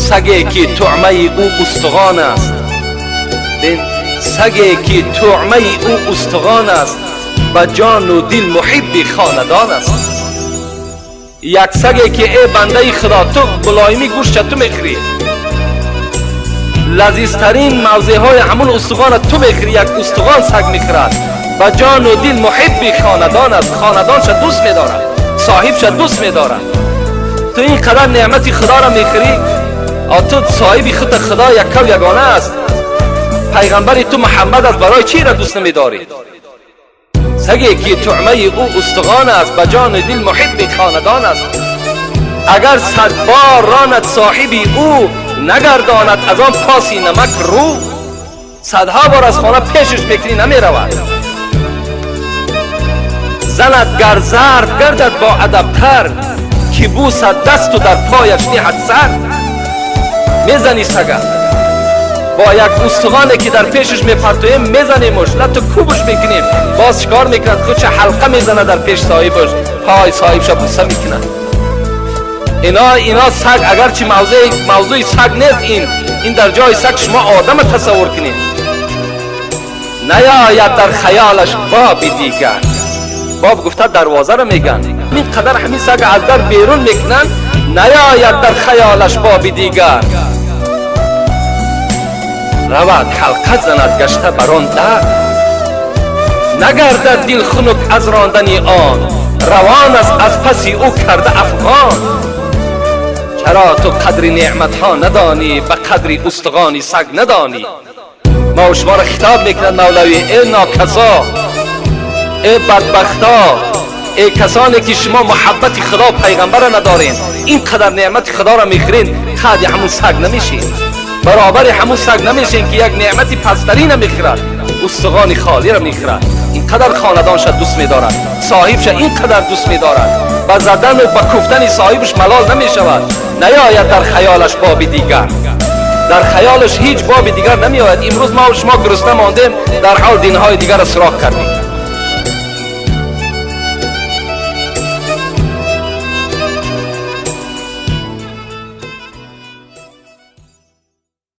Саге ки туъмаи ӯ устухон аст, саге ки туъмаи ӯ устухон аст, ба ҷону дил муҳибби хонадон аст. Як саге ки э бандаи Худо, ту мулоимӣ гӯшта ту мехӯрӣ, лазизтарин мавзеъҳои ҳамун устухона ту мехӯрӣ, як устухон саг мехӯрад, ба ҷону дил муҳибби хонадон аст, хонадонша дӯст медорад, соҳибша дӯст медорад. Ту ин қадар неъмати Худоро мехӯрӣ, а ту соҳиби худ Худо яккав ягона аст, пайғамбари ту Муҳаммад аст, барои чӣ ра дӯст намедорӣ? Саге ки туъмаи ӯ устухон аст, ба ҷону дил муҳибби хонадон аст. Агар 100 бор ронад соҳиби ӯ, нагардонад аз он поси намак рӯ. Садҳо бор аз хона пешаш мекунӣ, намеравад. Занад гар зард гардад бо адабтар, ки бусад дасту дар пояш ниҳад сар. Мезанӣ сага бо як устухоне ки дар пешаш мепартоем, мезанемуш, лату кӯбуш мекунем, боз чикор мекунад? Худша ҳалқа мезанад дар пеш соҳибаш, пой соҳибша буса мекунад. Ино саг, агарчи мавзӯи саг нест, ин дар ҷои саг шумо одама тасаввур кунед. Наёяд дар хаёлаш боби дигар. Боб гуфта дарвозаро мегӯянд. Ин қадар ҳамин сага аз дар берун мекунанд, наёяд дар хаёлаш боби дигар. Равад ҳалқа занад гашта бар он дар, нагардад дил хунук аз рондани он, равон аст аз паси ӯ карда афғон. Чаро ту қадри неъматҳо надонӣ, ба қадри устухони саг надонӣ? Ма шуморо хитоб мекунад Мавлавӣ: э нокасо, э бадбахто, э касоне ки шумо муҳаббати Худо пайғамбарро надоред, ин қадар неъмати Худоро мехӯред, қадри ҳамун саг намешед, баробари ҳамун саг намешед, ки як неъмати пасттарина мехӯрад, устухони холиро мехӯрад. Ин қадар хонадонша дӯст медорад, соҳибша ин қадар дӯст медорад, ба задану ба куфтани соҳибаш малол намешавад. Наёяд дар хаёлаш боби дигар, дар хаёлаш ҳеҷ боби дигар намеояд. Имрӯз мо шумо гурусна мондем, дар ҳол динҳои дигарро суроғ кардем.